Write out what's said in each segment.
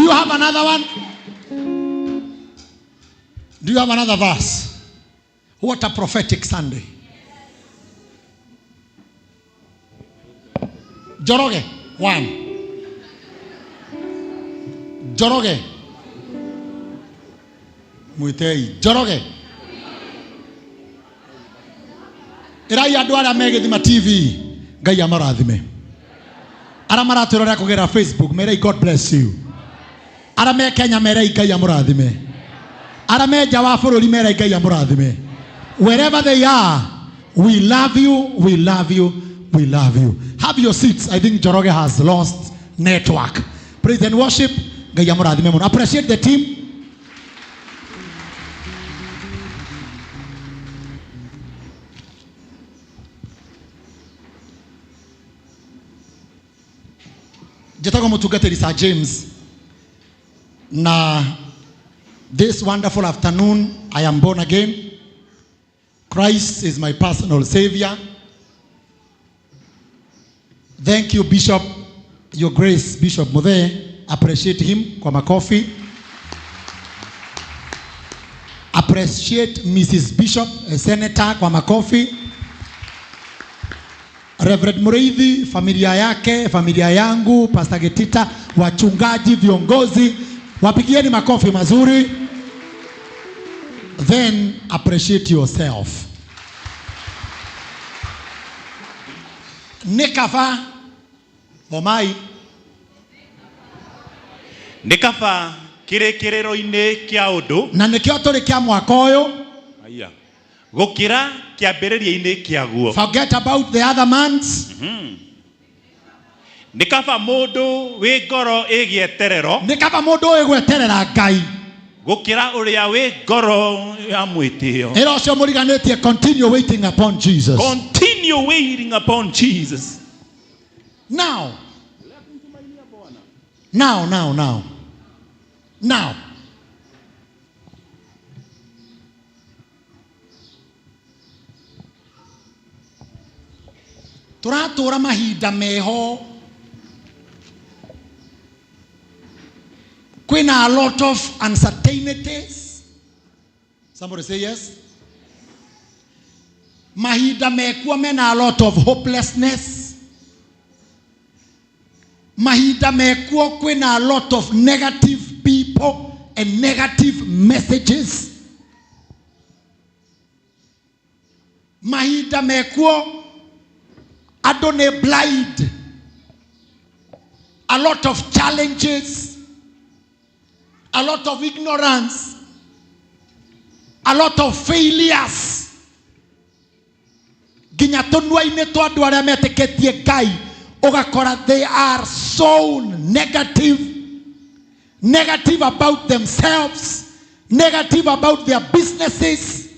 Do you have another one? Do you have another verse? What a prophetic Sunday. Njoroge, one. Njoroge. Mwĩtei. Njoroge. Ĩrai andũ arĩa me Gĩthima TV, Ngai amarathime. Arĩa maratwĩrorera kũgerera Facebook, merei God bless you. Arĩa me Kenya, merei Ngai amũrathime. Arĩa me nja wa bũrũri, merei Ngai amũrathime. Wherever they are, we love you, we love you, we love you. Have your seats. I think Njoroge has lost network. Praise and worship. Ngai amũrathime mũno. Appreciate the team. Njĩtagwo mũtungatĩri Sir James, na this wonderful afternoon I am born again. Christ is my personal savior. Thank you, Bishop, your grace, Bishop Muthee. Appreciate him kwa makofi. Appreciate Mrs. Bishop, a senator, kwa makofi. Reverend Mureithi, familia yake, familia yangu, Pastor Getita, wachungaji, viongozi, wapigieni makofi mazuri. Then appreciate yourself. Nĩ kaba thomai. Nĩ kaba kĩrĩkĩrĩro-inĩ kĩa ũndũ. Na nĩkĩo tũrĩ kĩa mwaka ũyũ. Aya. Gũkĩra kĩambĩrĩria-inĩ kĩaguo. Forget about the other months. Nĩ kaba mũndũ wĩ ngoro ĩgĩeterero. Nĩ kaba mũndũ ũĩ gweterera Ngai. Gũkĩra ũrĩa wĩ ngoro ya mwĩtĩo. Ĩra ũcio mũriganĩtie, continue waiting upon Jesus. Continue waiting upon Jesus. Now, now, now, now, now. Tũratũra mahinda meho, kwĩna a lot of uncertainties. Somebody say yes. Mahinda mekuo mena a lot of hopelessness. Mahinda mekuo kwĩna a lot of negative people and negative messages. Mahinda mekuo andũ nĩ blind, a lot of challenges, a lot of ignorance, a lot of failures. Nginya tũnua-inĩ twa andũ arĩa metĩkĩtie Ngai ũgakora they are so negative, negative about themselves, negative about their businesses.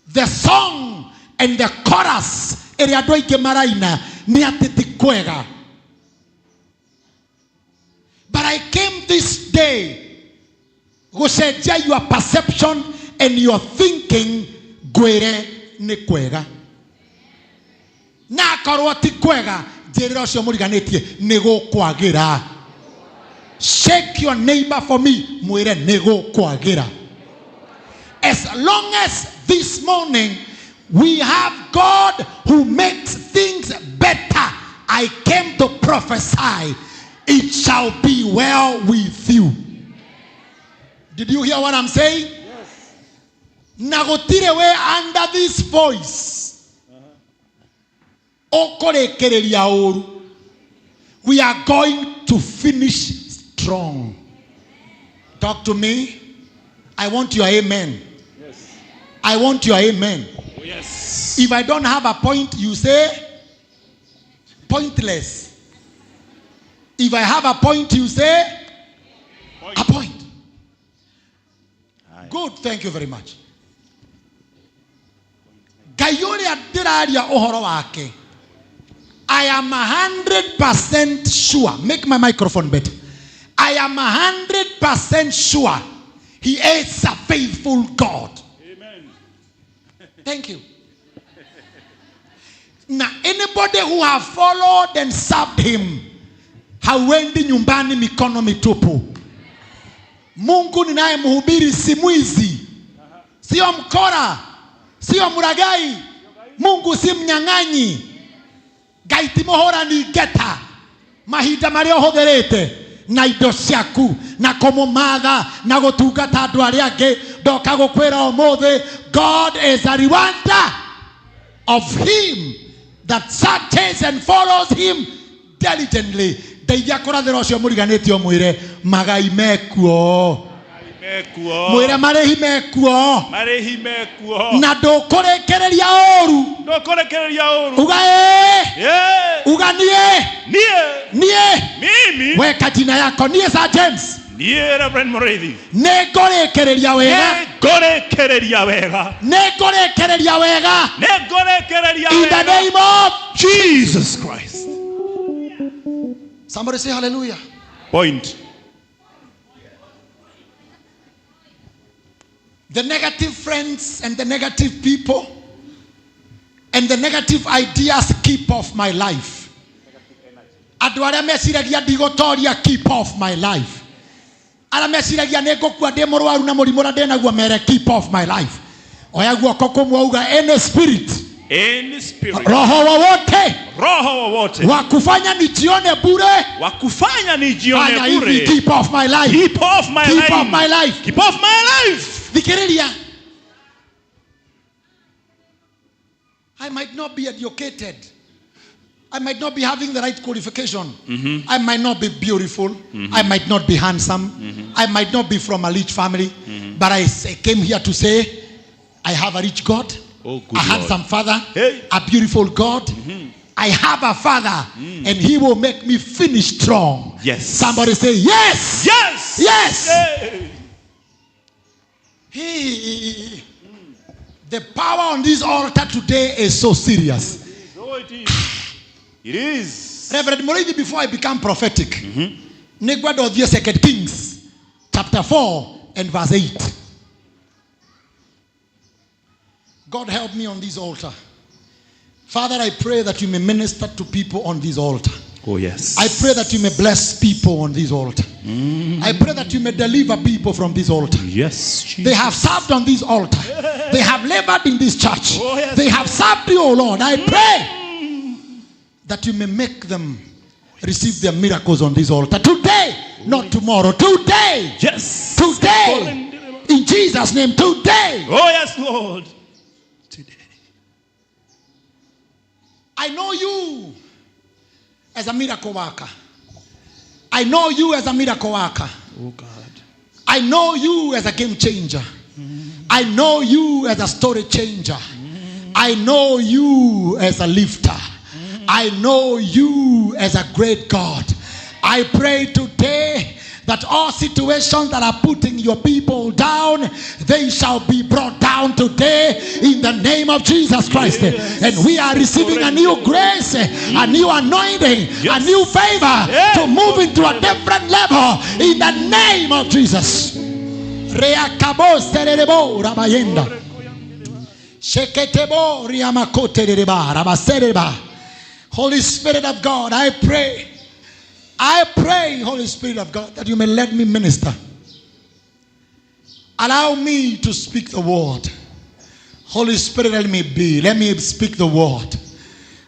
The song and the chorus ĩrĩa andũ aingĩ maraina nĩ atĩ ti kwega. But I came this day gũcenjia your perception and your thinking, ngwĩre nĩ kwega. Na akorwo ti kwega, njĩrĩra ũcio mũriganĩtie nĩ gũkwagĩra. Shake your neighbor for me, mwĩre nĩ gũkwagĩra. As long as this morning we have God who makes things better, I came to prophesy, it shall be well with you. Did you hear what I'm saying? Yes. Na gũtirĩ we under this voice ũkũrĩkĩrĩria ũru. We are going to finish strong. Talk to me. I want your amen. Yes. I want your amen. Oh, yes. If I don't have a point, you say pointless. If I have a point, you say point. A point. Aye. Good, thank you very much. Ngai ũrĩa ndĩraria ũhoro wake, I am 100% sure. Make my microphone better. I am 100% sure he is a faithful God. Amen. Thank you. Now, anybody who have followed and served him, hauendi nyumbani mikono mitupu. Mungu ninayemhubiri si mwizi, sio mkora, sio mragai. Mungu si mnyang'anyi. Ngai ti mũhũrani ngeta. Mahinda marĩa ũhũthĩrĩte na indo ciaku na kũmũmatha na gũtungata andũ arĩa angĩ, ndoka gũkwĩra ũmũthĩ, God is a rewarder of him that searches and follows him diligently. Ndeithia kũrathĩra ũcio mũriganĩtie ũmwĩre magai mekuo, Mekuo. Mwĩre marĩhi mekuo, Marĩhi mekuo. Na ndũkũrĩkĩrĩria ũru. Ndũkũrekereria ũru. Uga ĩĩ. Yeah. Uga niĩ. Niĩ. Niĩ. Mimi. Weka jina yako. Niĩ Sir James. Niĩ Reverend Mũrĩithi. Nĩ ngũrĩkĩrĩria wega. Nĩngũrĩkĩrĩria wega. Nĩ ngũrĩkĩrĩria wega. Nĩngũrĩkĩrĩria In the wega. name of Jesus Christ. Somebody say hallelujah. Point. The negative friends and the negative people and the negative ideas, keep off my life. Andũ arĩa meciragia ndigũtoria, keep off my life. Arĩa meciragia nĩ ngũkua ndĩ mũrwaru na mũrimũ ũrĩa ndĩnaguo, mere keep off my life. Oya guoko kũmwe uga, any spirit, Any spirit. Roho wowote Roho wowote wa kufanya nijione bure, wa kufanya nijione fanya hivi, bure. keep off my life. Keep off my Keep life. off my life. Keep off my life. Thikĩrĩria. I might not be educated. I might not be having the right qualification. I might not be beautiful. I might not be handsome. I might not be from a rich family. But I came here to say, I have a rich God, Oh, good a handsome father, Hey. a beautiful God. I have a father, and he will make me finish strong. Yes. Somebody say, yes. Yes. Yes. Hey. The power on this altar today is so serious. So it is. It is. Reverend Muriithi, before I become prophetic, nĩngwenda ũthiĩ Second Kings chapter 4 and verse 8. God help me on this altar. Father, I pray that you may minister to people on this altar. Oh, yes. I pray that you may bless people on this altar. I pray that you may deliver people from this altar. Yes, Jesus. They have served on this altar. They have labored in this church. Oh, yes. They have served you, O Lord. I pray that you may make them receive their miracles on this altar. Today, not tomorrow. Today. Yes. Today. In Jesus' name, today. Oh, yes, Lord. Today. I know you as a miracle worker. I know you as a miracle worker. Oh, God. I know you as a game changer. I know you as a story changer. I know you as a lifter. I know you as a great God. I pray today that all situations that are putting your people down, they shall be brought down today in the name of Jesus Christ. Yes. And we are receiving a new grace, a new anointing, a Yes. new favor Yes. to move into a different level in the name of Jesus. Reakabo sererebo rabayenda. Sheketebo riamakote rereba rabasereba. Holy Spirit of God, I pray. I pray, Holy Spirit of God, that you may let me minister. Allow me to speak the word. Holy Spirit, let me be. Let me speak the word.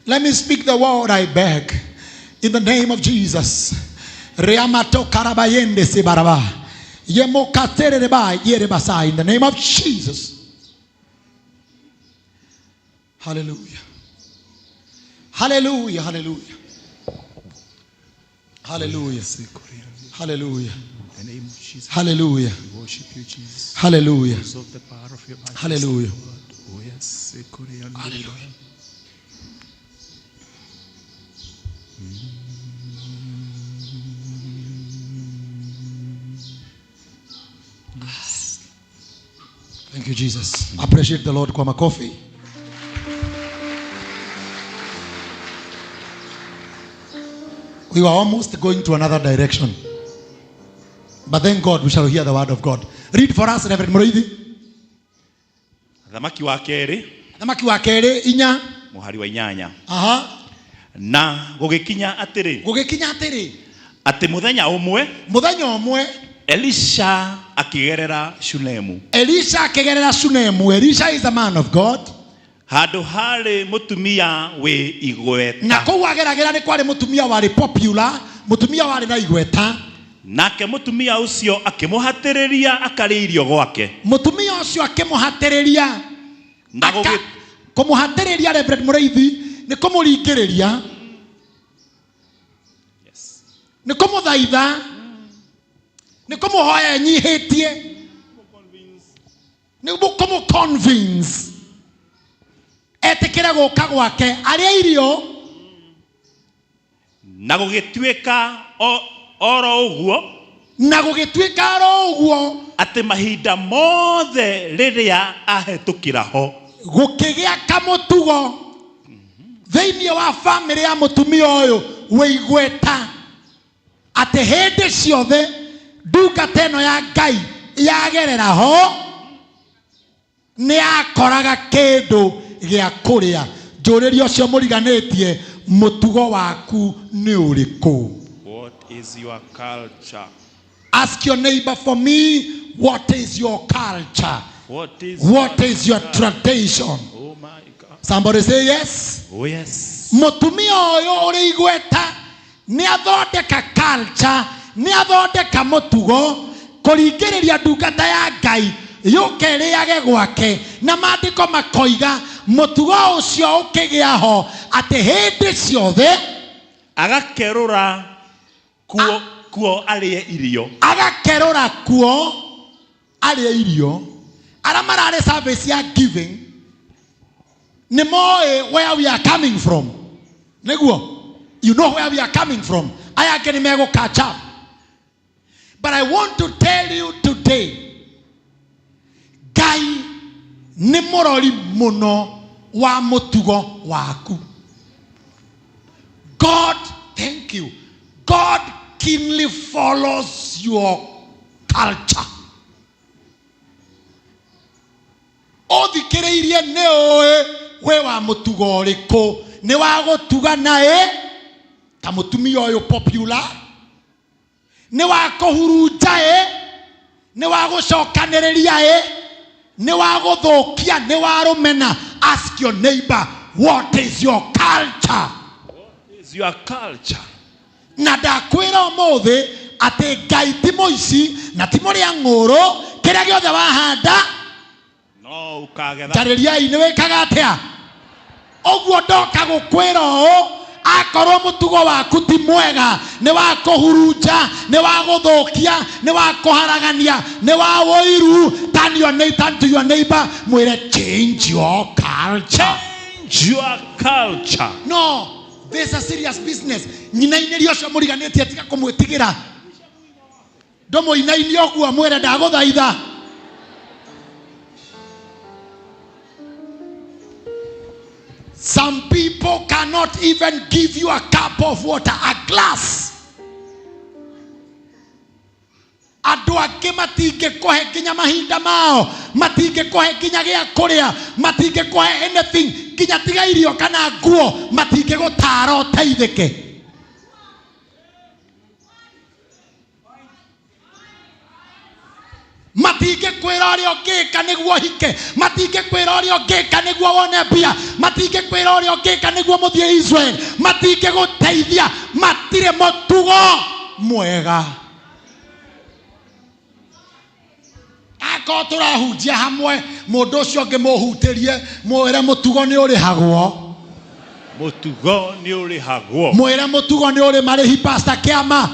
Let me speak the word, I beg. In the name of Jesus. Reamato karabayende sebaraba. Yemokatereba yerebasa. In the name of Jesus. Hallelujah. Hallelujah. Hallelujah. Hallelujah. Hallelujah. In the name of Jesus. Hallelujah. We worship you, Jesus. Hallelujah. Because of the power of your majesty, Hallelujah. Lord. Oh, yes. Hallelujah. Thank you, Jesus. Appreciate the Lord kwa makofi. We were almost going to another direction. But thank God we shall hear the word of God. Read for us, Reverend Muriithi. Thamaki wa kerĩ Thamaki wa kerĩ inya. Mũhari wa inyanya. Aha. Na gũgĩkinya atĩrĩ Gũgĩkinya atĩrĩ atĩ mũthenya ũmwe mũthenya ũmwe Elisha Akĩgerera Shunemu. Elisha akĩgerera Shunemu. Elisha is a man of God. Handũ harĩ mũtumia wĩ igweta. Na kũu ageragĩra nĩ kwarĩ mũtumia warĩ popular, mũtumia warĩ na igweta. Nake mũtumia ũcio akĩmũhatĩrĩria akarĩe irio gwake. Mũtumia ũcio akĩmũhatĩrĩria. Na gũgĩ Kũmũhatĩrĩria, Reverend Mũrĩithi, nĩ kũmũringĩrĩria, nĩ kũmũthaitha, nĩ kũmũhoya enyihĩtie, nĩ kũmũ convince etĩkĩre gũka gwake arĩe irio. Na gũgĩtuĩka oro ũguo, Na gũgĩtuĩka oro ũguo, atĩ mahinda mothe rĩrĩa ahetũkĩra ho, gũkĩgĩa kamũtugo thĩinĩ wa bamĩrĩ ya mũtumia ũyũ wĩ igweta, atĩ hĩndĩ ciothe ndungata ĩno ya Ngai yagerera ho, nĩ yakoraga kĩndũ gĩa kũrĩa. Njũrĩria ũcio mũriganĩtie, mũtugo waku nĩ ũrĩkũ? What is your culture? Ask your neighbor for me, what is your culture? What is What is your tradition? Oh my God. Somebody say yes. Oh yes. Mũtumia ũyũ ũrĩ igweta nĩ athondeka culture, nĩ athondeka mũtugo kũringĩrĩria ndungata ya Ngai yũke ĩrĩage gwake. Na maandĩko makoiga mũtugo ũcio ũkĩgĩa ho atĩ hĩndĩ ciothe agakerũra kuo arĩe irio. Agakerũra kuo arĩe irio. Arĩa mararĩ service ya giving nĩ moĩ where we are coming from. Nĩguo, you know where we are coming from. Aya angĩ nĩ megũ catch up, but I want to tell you today, Ngai nĩ mũrori mũno wa mũtugo waku. God, thank you, God keenly follows your culture. Ũthikĩrĩirie nĩ ũĩ wĩ wa mũtugo ũrĩkũ. Nĩ wa gũtugana ĩ ta mũtumia ũyũ popular, nĩ wa kũhurunja ĩ, nĩ wa gũcokanĩrĩria ĩ, nĩ wa gũthũkia, nĩ wa rũmena. Ask your neighbor, what is your culture? What is your culture? Na ndakwĩra ũmũthĩ atĩ Ngai ti mũici na ti mũrĩa ng'ũrũ. Kĩrĩa gĩothe wahanda no ũkagetha. Njarĩriai, nĩ wĩkaga atĩa? Ũguo ndoka gũkwĩra ũũ, akorwo mũtugo waku ti mwega, nĩ wa kũhurunja, nĩ wa gũthũkia, nĩ wa kũharagania, nĩ wa ũiru, turn your neighbor, turn to your neighbor, mwĩre, change your culture. Change your culture. No, this is a serious business. Nyinainĩria ũcio mũriganĩtie, tiga kũmwĩtigĩra, ndũmũinainie ũguo, mwĩre, ndagũthaitha. Some people cannot even give you a cup of water, a glass. Andũ angĩ matingĩkũhe nginya mahinda mao, matingĩkũhe nginya gĩa kũrĩa, matingĩkũhe anything, nginya tiga irio kana nguo, matingĩgũtara ũteithĩke. Matingĩkwĩra ũrĩa ũngĩka nĩguo ũhike, matingĩkwĩra ũrĩa ũngĩka nĩguo wone mbia, matingĩkwĩra ũrĩa ũngĩka nĩguo mũthiĩ Israel, matingĩgũteithia, matirĩ mũtugo mwega. Akorwo tũrahunjia hamwe, mũndũ ũcio ũngĩ mũhutĩrie, mwĩre mũtugo nĩ ũrĩhagwo. Mũtugo nĩ ũrĩhagwo. Mwĩre mũtugo nĩ ũrĩ marĩhi. Pastor Kĩama.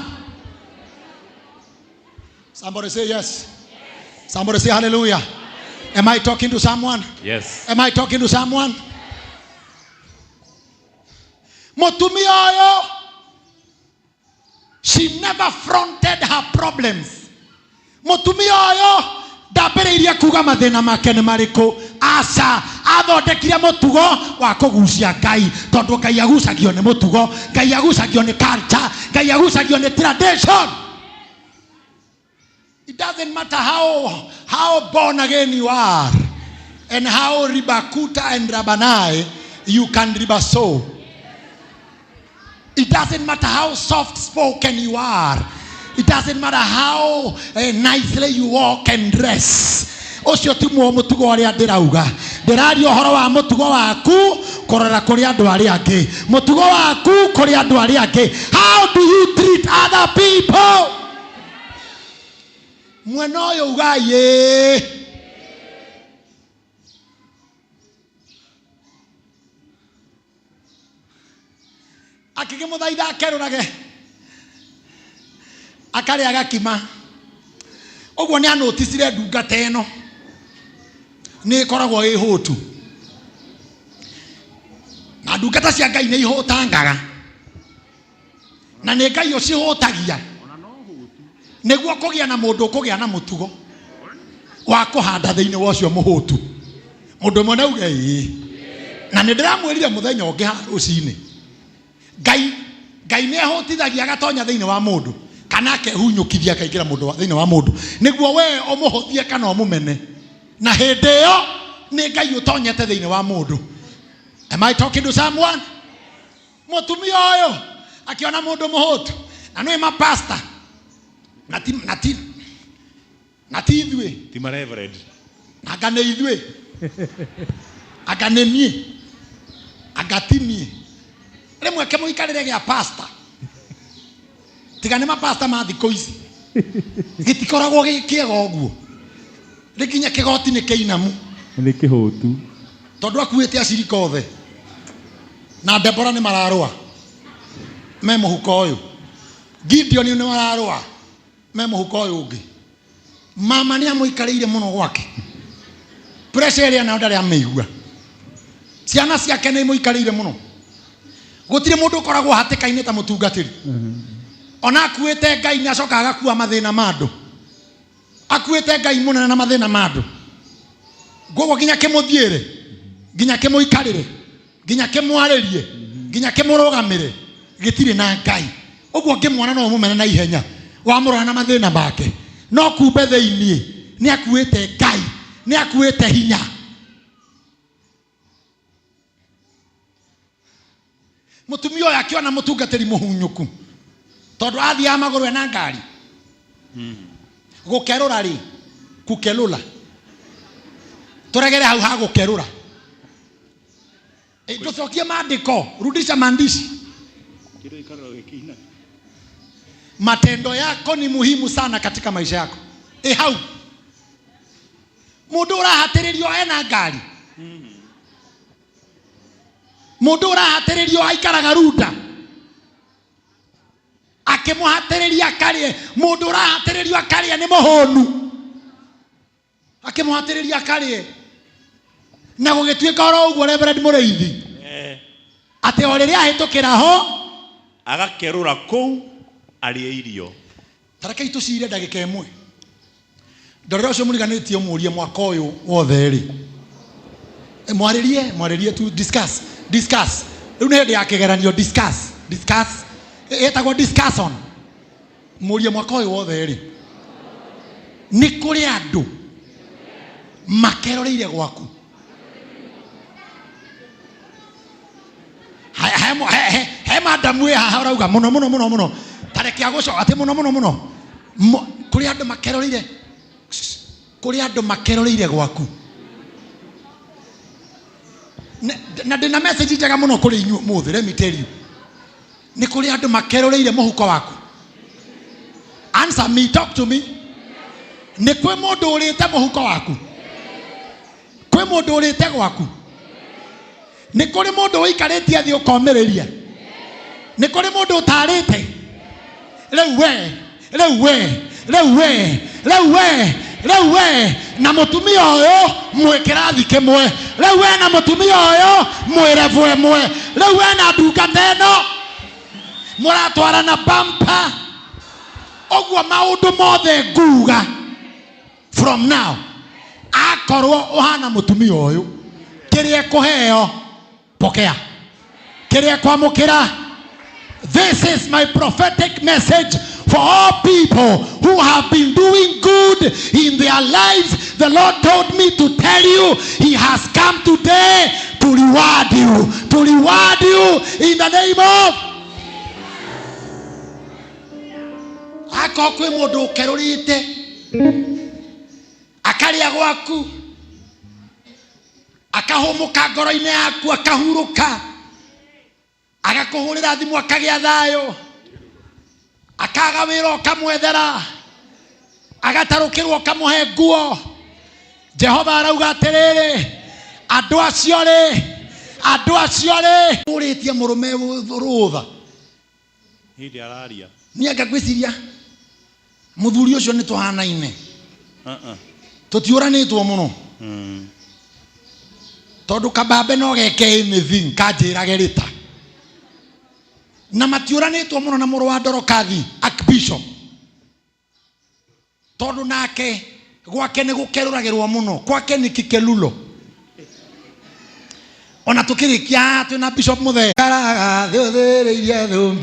Somebody say yes. Somebody say hallelujah. Am I talking to someone? Yes. Am I talking to someone? Mũtumia ũyũ, she never fronted her problems. Mũtumia ũyũ ndambĩrĩirie kuga mathĩna make nĩ marĩkũ. Aca, athondekire mũtugo wa kũgucia Ngai, tondũ Ngai agucagio nĩ mũtugo, Ngai agucagio nĩ culture, Ngai agucagio nĩ tradition. It doesn't matter how born again you are and how ribakuta and rabanai you can ribaso. It doesn't matter how soft spoken you are. It doesn't matter how nicely you walk and dress. Ũcio ti muo mũtugo ũrĩa ndĩrauga. Ndĩraria ũhoro wa mũtugo waku kũrora kũrĩ andũ arĩa angĩ. Mũtugo waku kũrĩ andũ arĩa angĩ. How do you treat other people? Mwena ũyũ ugai ĩĩ. Akĩkĩmũthaitha akerũrage akarĩa gakima. Ũguo nĩ anoticire ndungata ĩno nĩ ĩkoragwo ĩ hũtu, na ndungata cia Ngai nĩ ihũtangaga, na nĩ Ngai ũcihũtagia nĩguo kũgĩa na mũndũ ũkũgĩa na mũtugo wa kũhanda thĩinĩ wa ũcio mũhũtu. Mũndũ ũmwe nauge ĩĩ. Na nĩ ndĩramwĩrire mũthenya ũngĩ haha rũcinĩ, Ngai Ngai nĩ ehũtithagia agatonya thĩinĩ wa mũndũ kana akehunyũkithia akaingĩra mũndũ thĩinĩ wa mũndũ nĩguo we ũmũhũthie kana ũmũmene, na hĩndĩ ĩyo nĩ Ngai ũtonyete thĩinĩ wa mũndũ. Am I talking to someone? Mũtumia ũyũ akĩona mũndũ mũhũtu, na nĩ mapasta na ti na ti na ti ithuĩ, Ti ma reverend. Anga nĩ ithuĩ, anga nĩ niĩ, anga ti niĩ. Rĩmwe kĩmũikarĩre gĩa pasta, tiga nĩ mapasta ma thikũ ici, gĩtikoragwo gĩ kĩega ũguo, rĩkinya kĩgoti nĩ kĩinamu. Nĩ kĩhũtu. Tondũ akuĩte acirika othe na Debora nĩ mararũa me mũhuko ũyũ, Gideon nĩ mararũa me mũhuko ũyũ ũngĩ, mama nĩ amũikarĩire mũno gwake, pressure ĩrĩa nayo ndarĩ amĩigua, ciana ciake nĩ imũikarĩire mũno. Gũtirĩ mũndũ ũkoragwo hatĩka-inĩ ta mũtungatĩri. Ona akuĩte Ngai nĩ acokaga agakua mathĩna ma andũ. Akuĩte Ngai mũnene na mathĩna ma andũ. Koguo nginya kĩmũthiĩre, nginya kĩmũikarĩre, nginya kĩmwarĩrie, nginya kĩmũrũgamĩre, gĩtirĩ na Ngai. Ũguo ngĩmuona no ũmũmene na ihenya, wamũrora na mathĩna make, no kumbe thĩiniĩ nĩ akuĩte Ngai, nĩ akuĩte hinya. Mũtumia ũyũ akĩona mũtungatĩri mũhunyũku, tondũ athiaga magũrũ ena ngari. Gũkerũra rĩ, kukelũla, tũregere hau ha gũkerũra. Tũcokie maandĩko, rudisha maandishi. Matendo yako ni muhimu sana katika maisha yako. Hau mũndũ ũrahatĩrĩrio ena ngari, mũndũ ũrahatĩrĩrio aikaraga runda, akĩmũhatĩrĩria akarĩe. Mũndũ ũrahatĩrĩrio akarĩe nĩ mũhũnu, akĩmũhatĩrĩria akarĩe. Na gũgĩtuĩka oro ũguo Reverend Mũrĩithi, atĩ o rĩrĩa ahĩtũkĩra ho agakerũra kũu arĩe irio. Tarekei tũcire ndagĩka ĩmwe. Ndorera ũcio mũriganĩtie ũmũrie mwaka ũyũ wothe rĩ, mwarĩrie, mwarĩrie tu, discuss, discuss. Rĩu nĩ hĩndĩ ya kĩgeranio, discuss, discuss. Ĩtagwo discussion. Mũrie mwaka ũyũ wothe rĩ, nĩ kũrĩ andũ makeroreire gwaku. He madamu ĩ haha ũrauga mũno mũno mũno mũno, tareke agũcoka atĩ mũno mũno mũno. Kũrĩ andũ makeroreire, kũrĩ andũ makeroreire gwaku. Na ndĩna message njega mũno kũrĩ inyuĩ ũmũthĩ, let me tell you. Nĩ kũrĩ andũ makeroreire mũhuko waku. Answer me, talk to me. Nĩ kwĩ mũndũ ũrĩte mũhuko waku? Kwĩ mũndũ ũrĩte gwaku? Nĩ kũrĩ mũndũ ũikarĩtie thĩ ũkomĩrĩria? Nĩ kũrĩ mũndũ ũtarĩte? Rĩu we, rĩu we, rĩu we, rĩu we, rĩu we na mũtumia ũyũ mwĩ kĩrathi kĩmwe. Rĩu we na mũtumia ũyũ mwĩ level ĩmwe. Rĩu we na ndungata ĩno mũratwarana bumper. Ũguo maũndũ mothe nguga from now, akorwo ũhana mũtumia ũyũ, kĩrĩa kũheo pokea, kĩrĩa kwamũkĩra. This is my prophetic message for all people who have been doing good in their lives. The Lord told me to tell you, he has come today to reward you, to reward you in the name of. Akorwo kwĩ mũndũ ũkerũrĩte akarĩa gwaku, akahũmũka ngoro-inĩ yaku, akahurũka, agakũhũrĩra thimũ, akagĩa thayũ, akaga wĩra ũkamwethera, agatarũkĩrwo ũkamũhe nguo. Jehova arauga atĩrĩrĩ, andũ acio rĩ, andũ acio rĩ, ũrĩtie mũrũme rũtha. Hĩndĩ araria. Niĩ anga ngwĩciria mũthuri ũcio nĩ tũhanaine, tũtiũranĩtwo mũno, tondũ kabambe no geke anything kanjĩrage rĩta, na matiũranĩtwo mũno na mũrũ wa Dorokathi Archbishop, tondũ nake gwake nĩ gũkerũragĩrwo mũno, kwake nĩ kikelulo. Ona tũkĩrĩkia haha twĩna Bishop Mũthee. Karaga thĩ ũthĩrĩirie thũmbĩ.